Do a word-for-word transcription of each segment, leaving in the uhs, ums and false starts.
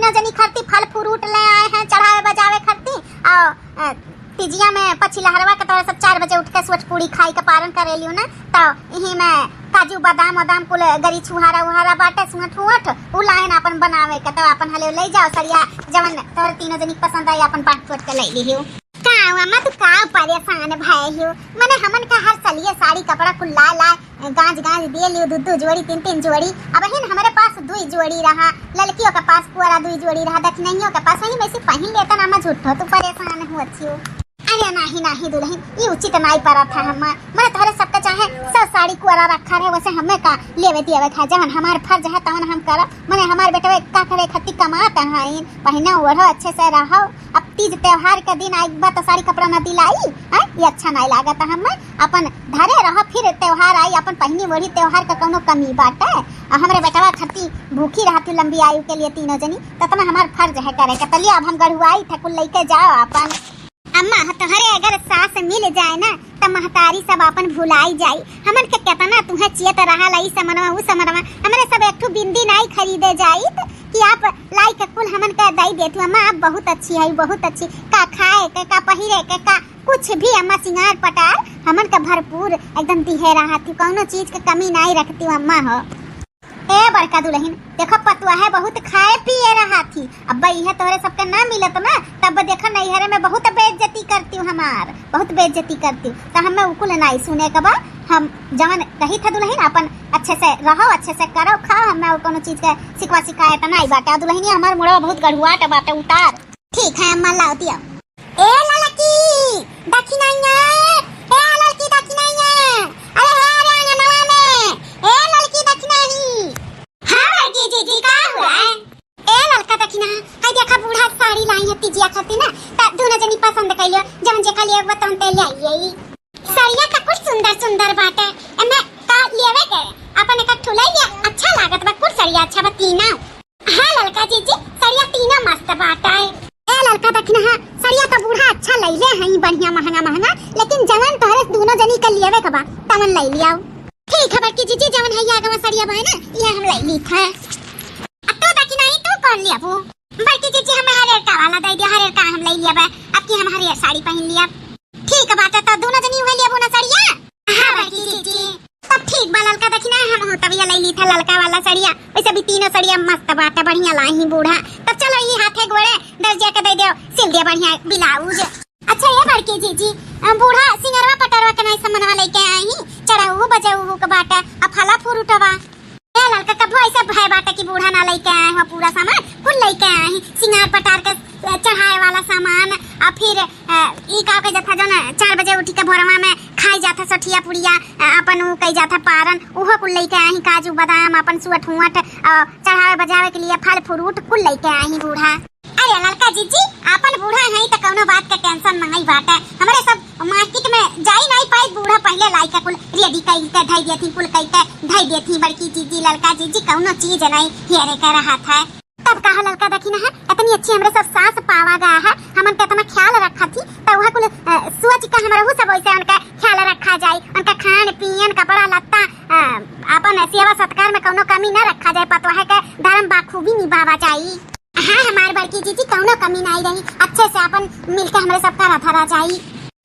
तीनों जनी खरती फल फ्रूट ले आए हैं चढ़ावे बजावे खरती। और, अ, तिजिया में पछिलहरवा के तोरे सब चार बजे उठ के सोट पूड़ी खाई के पारन करे लियो ना। तो इही में काजू बादाम वादाम कुल गरी छुहारा उहारा बाटे सुहट हुहट, उ लाइन अपन बनावे के। तो अपन हले ले जाओ सरिया, जवन तोरे तीनों जनी के पसंद आई अपन बांट खोट के ले लियो। का हुआ अम्मा, तू का परेशान भए हो? मने हमन का हर सलिए साड़ी कपड़ा कुल लाए लाए गांज गांज दिए लियो, दू दू जोड़ी, तीन तीन जोड़ी। अबहिन हमरे पास दुई जोड़ी रहा, ललकियों के पास पुअरा दुई जोड़ी रहा, दखिनहियों के पास, वही में से पहिन लेता ना अम्मा, झूठो तू परेशान हुआ छियो। अरे नाही नाही दुलहिन, ई उचित नाही परत है अम्मा। मने तोहरे सबके चाहे सब साड़ी कुआरा रखा रहे, वैसे हमें का लेवे देवे का, जवन हमार फर्ज है तवन हम करब। मने हमार बेटवे का करे खत्ती कमात हैं, पहिने ओढ़ो अच्छे से रहो। अब तीज त्योहार के दिन आई बा तो साड़ी कपड़ा ना दिलाई, हैं? ये अच्छा नाही लागत हमें। अपन धरे रहो, फिर त्योहार आई, अपन पहिनी ओढ़ी, त्योहार का कौनो कमी बाटे? आ हमरे बेटवा खत्ती भूखी रहती लंबी आयु के लिए तीनों जनी, तो इतना हमार फर्ज है करे के। तलिया अब हम गढ़ुआई थे कुल लेके जाओ अपन। अम्मा, तोहरे अगर सास मिल जाए ना, त महतारी सब आपन भुलाई जाई। हमन के केतना तुहे चियत रहल, ई समनवा, ऊ समनवा। हमरे सब एक ठो बिंदी नाई खरीदे जाइत कि आप लाई के कुल हमन के दई देतू। अम्मा, आप बहुत अच्छी है, बहुत अच्छी। का खाए के, का पहिरे के, का कुछ भी अम्मा, सिंगार पटार हमन के भरपूर एकदम दिहे रहती, कौनो चीज के कमी नाई रखती अम्मा हो। ए बड़का दुलहिन, देखो पतुआ है बहुत खाए पिए रहा थी, अब इहे तोहरे सबके ना मिलत ना, तब देखो नैहरे में बहुत बेइज्जती करती हूँ हमार, बहुत बेइज्जती करती हूँ। तो हमें उकुल नाई सुने के बा, हम जवन कही था दुलहिन अपन अच्छे से रहो, अच्छे से करो, खाओ, हमें और कोनो चीज के शिकवा शिकायत नाई बाटे। दुलहिनिया हमार मुड़वा बहुत गढ़ुआट बाटे उतार। ठीक है अम्मा, लाओ दिया। ए ललकी, दखिनाइया, ए ललकी दखिनाइया, अरे हे रे अंगनवा में, ए ललकी दखिनाई। हाँ बड़की जीजी, का हुआ है? ए ललका दखिना, हाय देखा बूढ़ा साड़ी लाई है तीजिया खातिर ना, त दोनों जनी पसंद कइलियो, जवन जेका लिए वो तवन ते ले आइए। साड़िया का कुछ सुंदर सुंदर बाटे, एमे का लेवे के? अपन एक ठो ले लिया, अच्छा लागत बा, कुछ साड़िया अच्छा बा तीना। हाँ ललका जीजी, सड़िया तीना मस्त बाटे। ए ललका दखिना, हाँ, सड़िया तो बूढ़ा अच्छा लैले हैं, बढ़िया महंगा महंगा, लेकिन जवन तोहरे दोनों जनी के लेवे के बा, तवन ले लियाओ। ठीक है बड़की जीजी, जवन है आगवा सड़िया बा ना, ये हम ले ली था। अब तू दखिना ही तू कौन लेबू? बड़की जीजी, हम हरियर का वाला दे दिया, हरियर का हम ले लिया बा, अब की हम हरियर साड़ी पहन लिया। ठीक बाटे, तो दोनों जनी उहे लेबू ना सड़िया? हाँ बड़की जीजी। तब ठीक बा ललका दखिना, हम हो तब ये ले ली था ललका वाला सड़िया। वैसे भी तीनों सड़िया मस्त बाटे, बढ़िया लाई ही बूढ़ा। तब चलो ये हाथे गोड़े दर्जिया के दे दो, सिल दे बढ़िया ब्लाउज। अच्छा ये बड़की जीजी, अ, बूढ़ा सिंगरवा पटरवा के नहीं समनवा लेके आई ही, चढ़ऊ बजऊ के बाटे, अब फला फ्रूटवा। ए ललका, कभो ऐसे भय बाटे कि बूढ़ा ना लेके आए हो पूरा सामान, कुल लेके आए हैं। सिंगार पटार के, अ, चढ़ाए वाला सामान, आ फिर, अ, ई का कह जाता जो ना चार बजे उठी के भोरवा में खाई जाता सठिया पुड़िया, अ, अपन ऊ कह जाता पारन, उहो कुल लेके आए हैं। काजू बादाम, अपन सुअट हुअट, अ, चढ़ावे बजावे के लिए फल फ्रूट कुल लेके आए हैं बूढ़ा। अरे ललका जीजी, आपन बूढ़ा है त कौनो बात के tension नहीं बाटे। हमरे सब market में जाई नहीं पाई, बूढ़ा पहले लाई के कुल ready कई के धई देती, कुल कई के धई देती बड़की जीजी, ललका जीजी, कौनो चीज नहीं हेरे के रहत है। तब कहा ललका दखिना है, इतनी अच्छी हमरे सब सास पावा गया है, हमन के इतना ख्याल रखा थी, त वह कुल, अ, सोच के हमरहू सब वैसे उनका ख्याल रखा जाई, उनका खान पीन, कपड़ा लत्ता, अ, अपन सेवा सत्कार में कौनो कमी न रखा जाए, पतोह के धर्म बाखूबी निभावा जाई। हाँ, हमार बड़की जीजी, कौनो कमी नाई रही, अच्छे से अपन मिलके हमरे सब करा धरा जाई।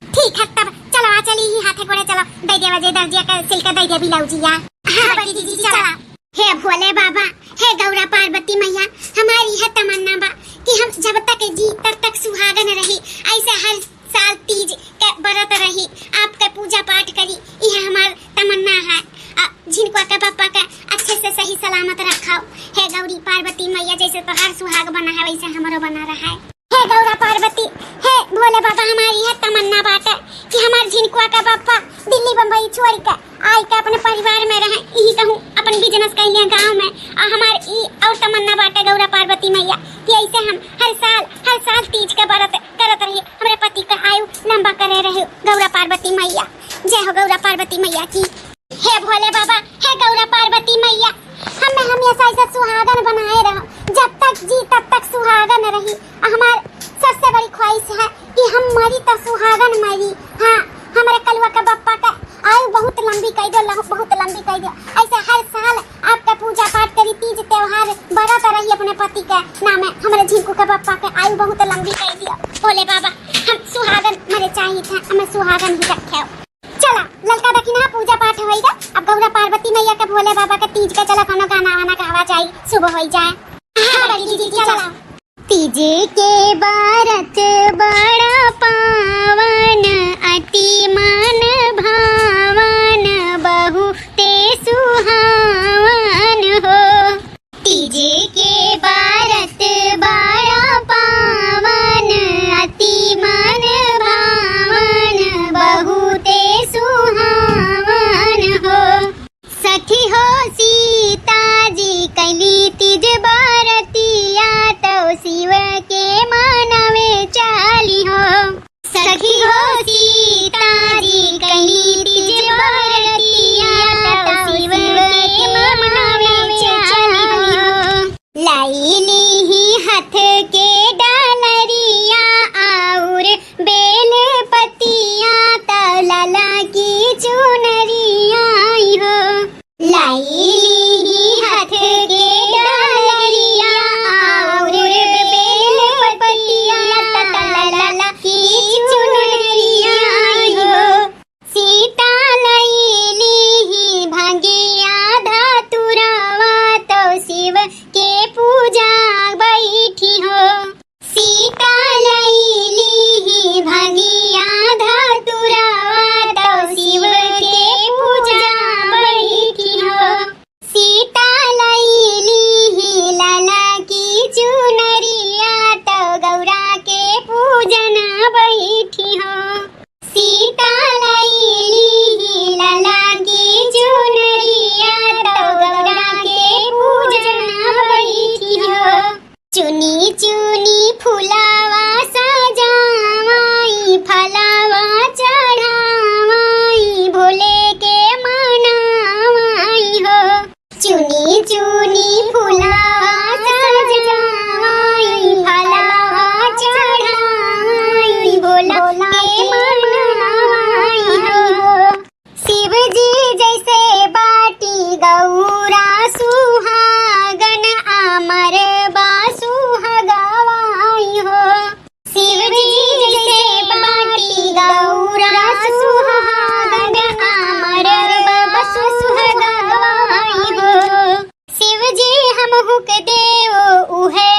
ठीक है, तब चलो, आ चली ही हाथे गोड़े, चलो, दे देवा जे दर्जिया के सिल के दे दे ब्लाउजिया। हाँ, बड़की जीजी, चला। हे भोले बाबा, हे गौरा पार्वती मैया, हमारी है तमन्ना बा कि हम जब तक जी तब तक सुहागन रही, ऐसे हर साल तीज के बरत रही, आपके पूजा पाठ करी, यह हमार तमन्ना है। आ, झिनकुआ के पप्पा के अच्छे से सही सलामत रखाओ। हे गौरी पार्वती मैया, जैसे तोहार सुहाग बना है, वैसे हमरो बना रहा है। हे गौरा पार्वती, हे भोले बाबा, हमारी यह तमन्ना बाटे कि हमार झिनकुआ के पप्पा दिल्ली बम्बई छोड़ के आई के अपने परिवार में रहे, यही कहूँ अपन business कैले गाँव में। आ हमार ई और तमन्ना बाटे गौरा पार्वती मैया कि ऐसे हम हर साल, हर साल तीज के बरत करत रही, हमरे पति का आयु लंबा करे रहे गौरा पार्वती मैया। जय हो गौरा पार्वती मैया की। हे भोले बाबा, हे गौरा पार्वती मैया, हमें हमेशा ऐसे सुहागन बनाए रहो, जब तक जी तब तक सुहागन रही। हमार सबसे बड़ी ख्वाहिश है कि हम मरी तो सुहागन मरी। हाँ, हमारे कलुआ के बप्पा के आयु बहुत लंबी कइ दियो, लहु बहुत लंबी कइ दियो। ऐसे हर साल आपका पूजा पाठ करी, तीज त्योहार बरत रही अपने पति के नामे, हमरे झिंकू के पप्पा के आयु बहुत लंबी कइ दियो। भोले बाबा, हम सुहागन मरे चाहित है, हमें सुहागन ही रखे। चला, ललका दखिना पूजा पाठ होइगा, अब गौरा पार्वती मैया के, भोले बाबा के तीज के चला कौनो गाना वाना गावा जाई, शुभ होई जाए। हाँ, बड़ी दीदी, चला। तीज के बरत बड़ा पावन, अति मन भावन, बहुते सुहावन हो। तीज के बरत बड़ा पावन, अति मन भावन, बहुते सुहावन हो। सखी हो सीता जी कइली तीज बरतिया, तउ शिव के मनवे चली हो। सखी हो सीता जी कइली तीज बरतिया, तउ शिव के मनवे चली हो। लइली ही हाथ के डलरिया अउर बेल पतिया, तउ लाला की चुनरिया हो। लइली ही हाथ के डलरिया अउर बेल पतिया, तउ लाला की चुनरिया हो। सीता लइली ही भंगिया धतुरवा, तउ शिव के पूजा बइठी हो। सीता लइली ही भंगिया धतुरवा, तउ शिव के पूजा बइठी हो। सीता लइली ही लाला की चुनरिया, तउ गौरा के पूजन बइठी हो। सीता लइली ही लाला की चुनरिया, तउ गौरा के पूजन बइठी हो। चुनी चुनी फुलावा सजावाई, फलावा चढ़ावाई, भोले के मनावाई हो। चुनी चुनी फुलावा सजावाई, फलावा चढ़ावाई, भोला के मनावाई हो। शिव जी जइसे बाटी गौरा सुहागन, अमर बा सुहगवाई हो। शिव जी जइसे बाटी गौरा सुहागन, अमर बा सुहगवाई हो। शिव जी हमहू के देव उहे